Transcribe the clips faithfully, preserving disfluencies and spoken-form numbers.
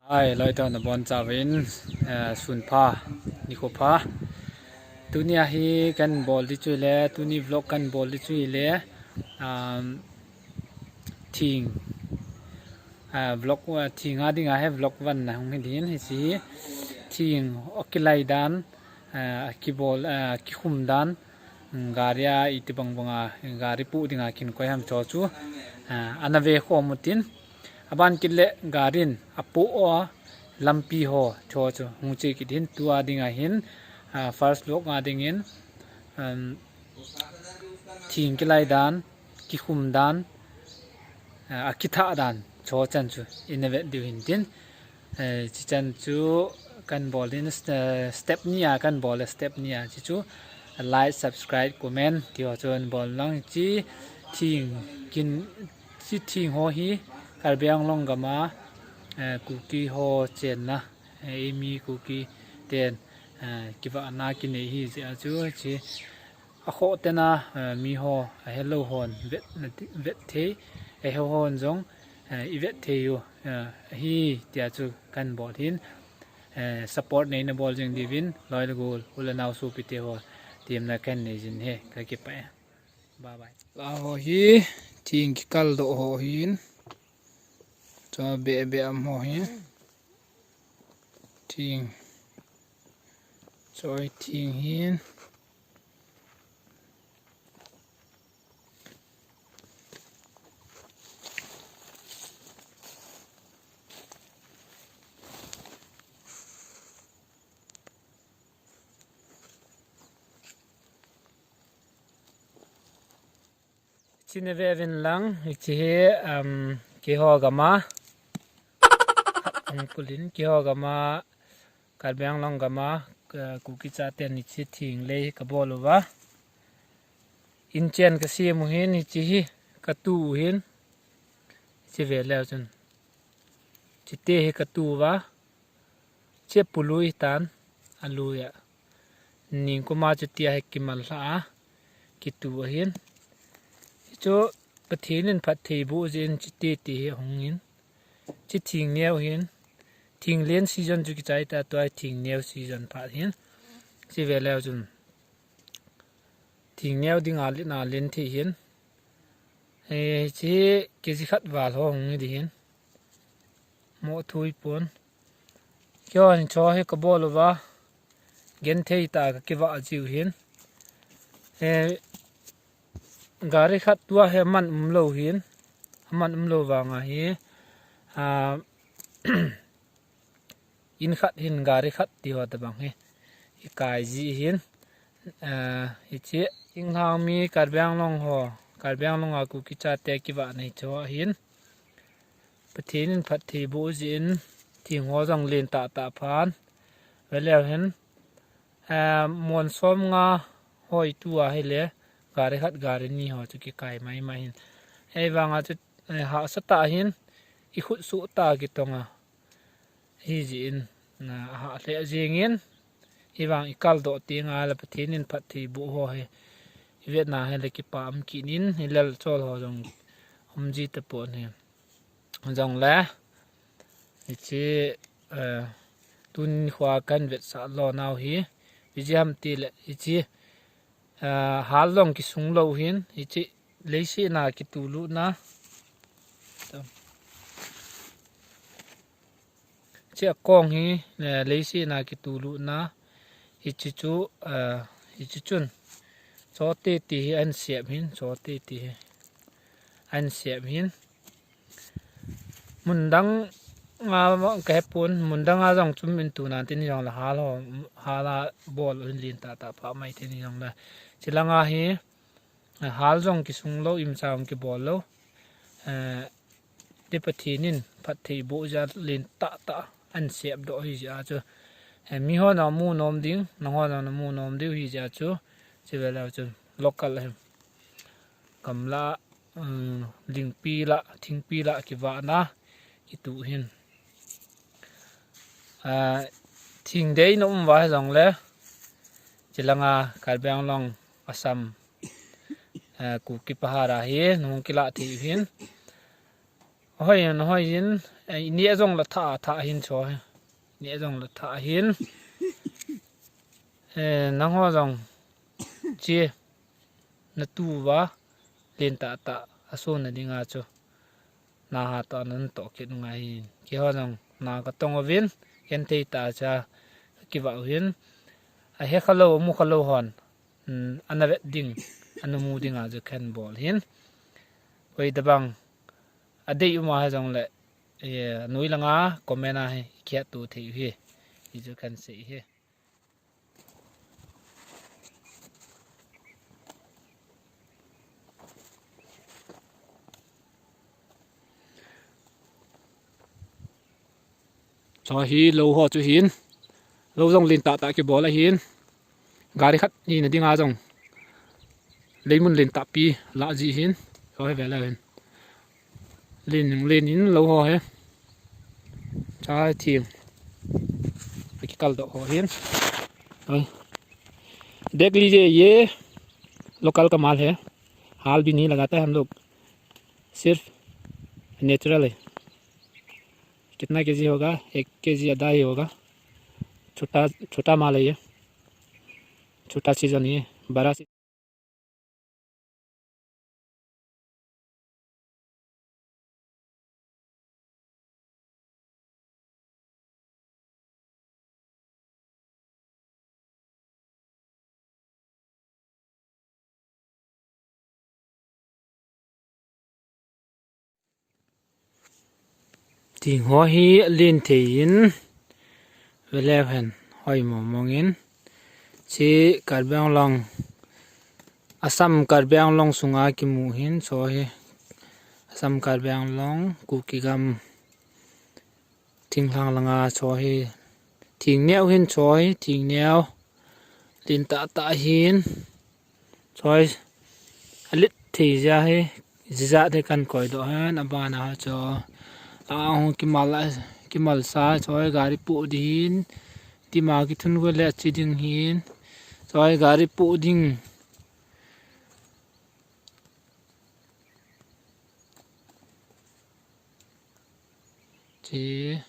Hai, loi to nabonchauvin, eh, sun pha, nikho pha. Tunia hi kahin bol di chu ahile, tuni vlog kahin bol di chu ahile, um, thing, ah, vlog, ah, thing a dinga hi vlog one na hung hi din, hiche hi thing akilai dan, ah, akibol, ah, akikhum dan, mm, gari a iti bang banga, gari pu dinga kin koi ham cho chu, ah, ana ve khom utin. Aban kit le gari in apu a lampi ho cho chu hung che kit hin tua dinga hin, ah, first vlog a dingin, um, thing kilai dan, kikhum dan, ah, akitha dan, cho chan chu ina vet diu hin tin. Eh, chi chan chu kahin bol din, eh, step ni a kahin bol, step ni a chi chu like, subscribe, comment, ti ho chu hin bol lang chi thing kin, chi thing ho hi Karbi Anglong gam a, eh, Kuki ho chenna, eh, eimi Kuki ten, eh, kivahna kinei hi jeh a chu chi akhoh tena, eh, mi ho, ahelou hon vet na ti, vet thei, ahe hon jong, eh, i vet thei u, eh, ahi tia chu kahin bol hin, eh, support neina bol jing diuvin, loi le gol, u le nao sopi te ho, temna kahin nei jin ahi, kakipah e. Bye bye. La ho hi, thing kikal doh ho hin, cho be be am ho hin. Thing. Choi thing hin. China ve vin lang, hiche hi, um, keiho gam a, um, kulin keiho gam a, Karbi Anglong gam a, ka, Kuki chaten hiche thing lei kabol uva. Inchen kasem u hin, hiche hi katu u hin, hiche ve leu chun. Chite hi katu uva. Che pului tan, alui a. Ningkuma chutia hi kimal lha a, kitu ahin. Hichu Pathen in phatthei boh jeh in chiti ti hi ahung in. Chi thing neo hin. Thing len season chu kichai ta, tua hi thing neo season phat hin. Chi ve leu chun. Thing neo ding a len a len thei hin. Eh, chi kg khat val ho hung hi di hin. Mo thui pon. Keiho hin cho hi kabol uva. Genthei tah a kakivah jiu hin. Eh, gari khat tua hi aman umlou hin. Aman umlou vang a hi. Ah, in khat hin gari khat ti ho tabang hi. Ikai ji hin. Ah, hiche thinglhang mi Karbi Anglong ho. Karbi Anglong a Kuki chate kivah nei cho hin. Pathen in phatthei boh jeh in thing ho jong len tah tah phan. Ve leu hin, eh, mon som nga hoi tua hile, gari khat gari ni ho chu kikai mai mai hin. Hei vang a chu, eh, hahsa tah hin, i khut suh tah kitong a. Hi jeh in, na, ahah lheh jeng in, hi vang i kal doh teng a le Pathen in phatthei boh ho hi. I vet na hile kipa um kit in, i lal chol ho jong um ji tapon hi. Jong le, hiche, eh, tun khua kahin vetsah lo nau hi, pi ji ham ti le, hiche, eh, hal jong kisung lou hin, hiche leiset na kitu lut na. Hiche akong hi, eh, leiset na kitu lut na. Hiche chu, eh, hiche chun. Chote ti hi ahin sep hin, chote ti hi. Ahin sep hin. Mun dang a, ka hepon, mun dang a jong chum in tuna tin jong le hal ho, hal a bol u hin len tah tah pha mai tin jong le. Chi langa hi, eh, hal jong kisung lou, imsa jong kibol lou. Eh, ti Pathen in phatthei boh jeh a len tah tah ahin sep doh hi jeh a chu. Eh, mi hon amu nom ding, nang hon amu nom diu hi jeh a chu. Chi ve leu chun local hi. Gamla, um, lingpi la, thingpi la kivahna, kitu hin. Ah, thing dei na um uva hi jong le, chi langa Karbi Anglong, Assam, ah, Kuki Pahar a hi, nung kila thei hin. Hoi hin, hoi hin. Eh, ni jong la tha, tha hin cho. Ni jong la tha hin. Eh, nangho jong. Chi. Na tu va. Len tah tah. Aso na dinga chu. Na ha to nan to kit ngai hin. Keiho jong. Na ka tong ovin. Ken thei ta cha. Kiva hin. Ahe kha lou, mu kha lou hon. Hmm, ana vet ding, ana mu ding a chu khen bol hin. Hoi tabang, adei um a hijong le, eh, noi langa comment a hi, kiat tu thei hi. Hi chu khen sei hi. Cho hi lou ho chu hin. Lou jong len tah tah kibol ahin. Gari khat ni na dinga jong. Leimun len tah pi la ji hin. Cho hi ve le hin. Len ning len in lou ho hi. Cha thing. Aki kal do ho hin. Oi. देख लीजिए, ये लोकल का माल है, हाल भी नहीं लगाता है हम लोग, सिर्फ नेचुरल है। कितना केजी होगा? एक केजी आधा ही होगा। छोटा, छोटा माल है ये, छोटा सीजन है, बड़ा season. Thing ho hi len thei in, veleu hen, hoi mong mong in. Chi Karbi Anglong, Assam Karbi Anglong sunga kimu hin, cho hi Assam Karbi Anglong, Kuki gam, thinglhang langa cho hi, thing neo hin cho hi, thing neo, len tah tah hin, cho hi, alet thei jia hi, jijat hi kan koi doh hen, abana ho cho, a hung kimal, kimal sa, cho hi gari pu di hin, tima kithun go le chi ding hin, cho hi gari pu ding. Chi.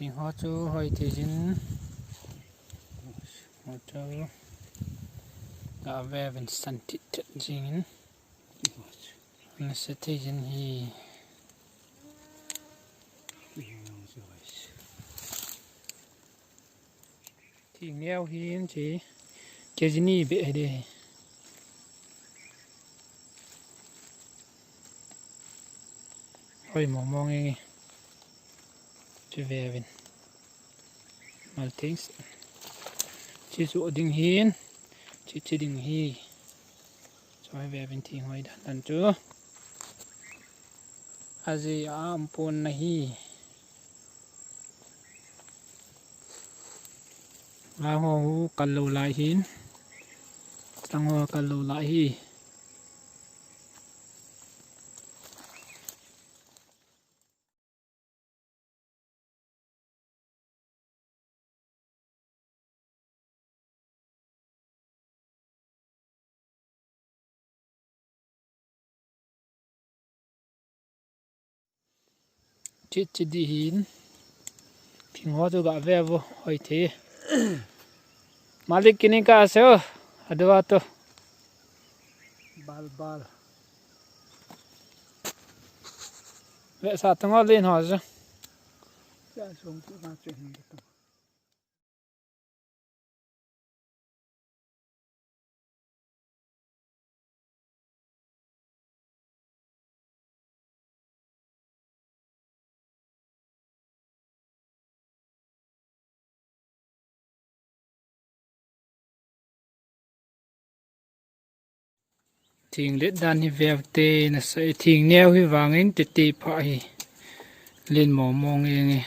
Thing ho chu hoi thei jin. Ho chu ga ve vin san tit tit jing in. Nasa thei jin hi. Thing neo hin chi. Kg ni beh hi de. Hoi mong mong nge nge. Chi ve vin. Mal things. Chi chu ding hin. Chi chi ding hi. Cho hi ve vin thing hoi dan dan chu. Aji a um pon na hi. Nga ho hu kal lou lai hin. Tang ho kal lou lai hi. Chit chit di hin. Thing ho chu ga ve vo hoi the. Malik kini ka se o. Adwa to. Bal, bal. Ve sa tang o len ho ja. Sa song tu na che hin ta. Thing let dan hi veu te nasa e, thing neo hi vangin tete pha hi len mo mo nge nge.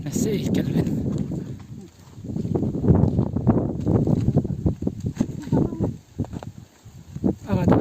Nasei Kelvin. Ava tu.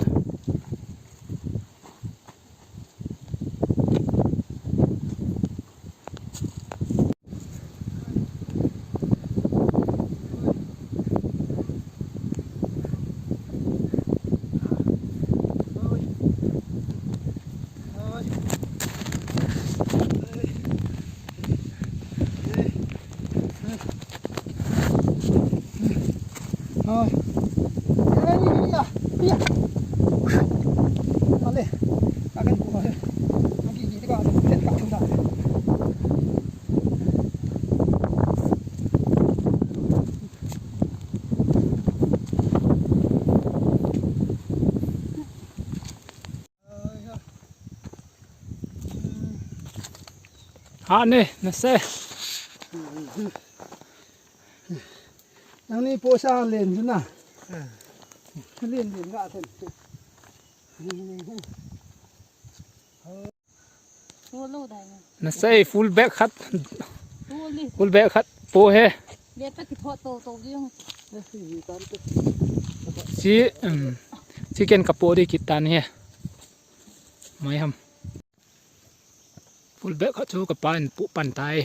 Ha ne, nasei. Nangni posa len juna. Len len ga then. Nasei full bag khat. Full bag khat po he. Si, um, si ken kapo di kitan he. Mai ham. Full bag khat chu kapa in pu pan tai.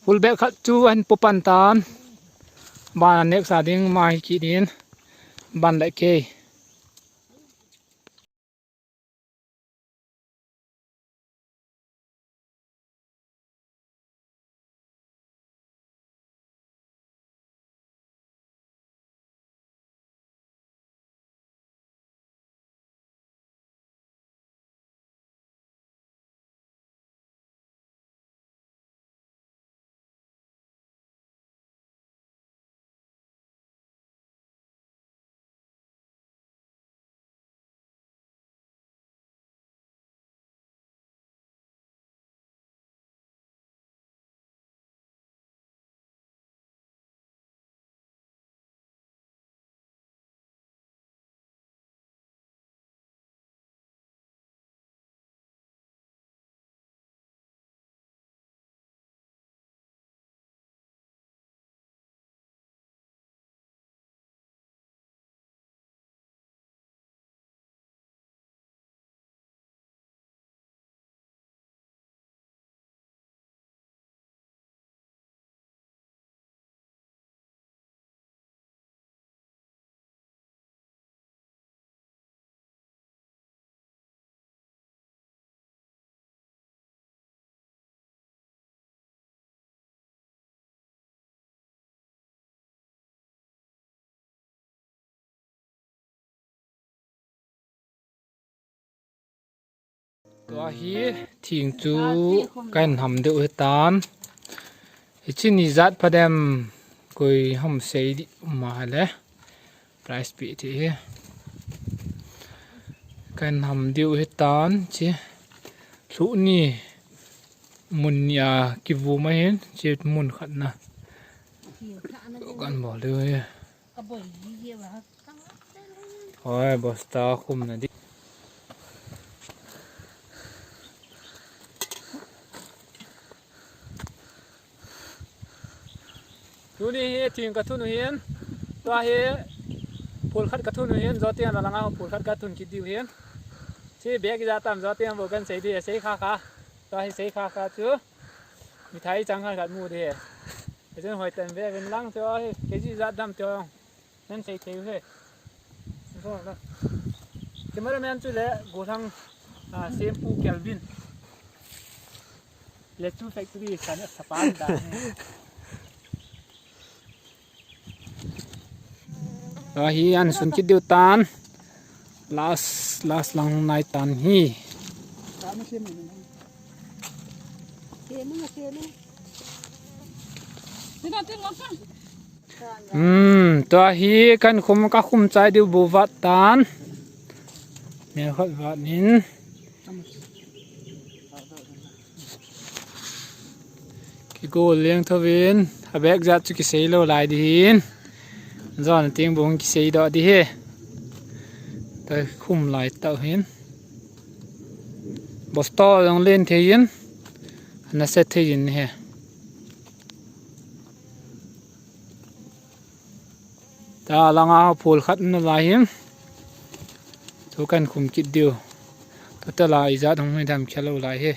Full bag khat chu ahin pu pan tan. Ban next a ding ma hi kit in. Ban le kei. Tua hi thing chu kahin ham diu hitan. Hiche ni jat pha dem, koi ham sei di ma le. Price pi ti hi. Kahin ham diu hitan, hiche lhuh ni mun ni a kivu ma hin, hiche mun khat na. Kahin bol diu hi. Hoi, bosta khum na di. Tuni hi thing ka thun u hin, tua hi phul khat ka thun u hin, jotin a langa phul khat ka thun kit diu hin. Hiche bag ijat tam jotin bou kan sei di, sei kha kha. Tua hi sei kha kha chu. Mithai chang khat khat mu di. Hichun hoi tan ve vin lang chu hi, kg ijat dam chu. Nan sei thei u hi. Cameraman chu le Gothang, ah, Sempu Kelvin. Le chu factory san a sapan da. Ahi an sun kit diu tan. Last, last lang nai tan hi. Hmm, tua hi kan khum ka khum chai diu bu vat tan. Mel khat vat nin. Kigol leng thovin, a bag jat chu kisei lou lai di hin. Jon ting bung kisei doh di hi. Tua khum lai tau hin. Bostor jong len thei in. Ana set thei in hi. Tua langa phul khat na lai hin. Thu kan khum kit diu. Tua tala ijat hung hi dam khelou lai hi.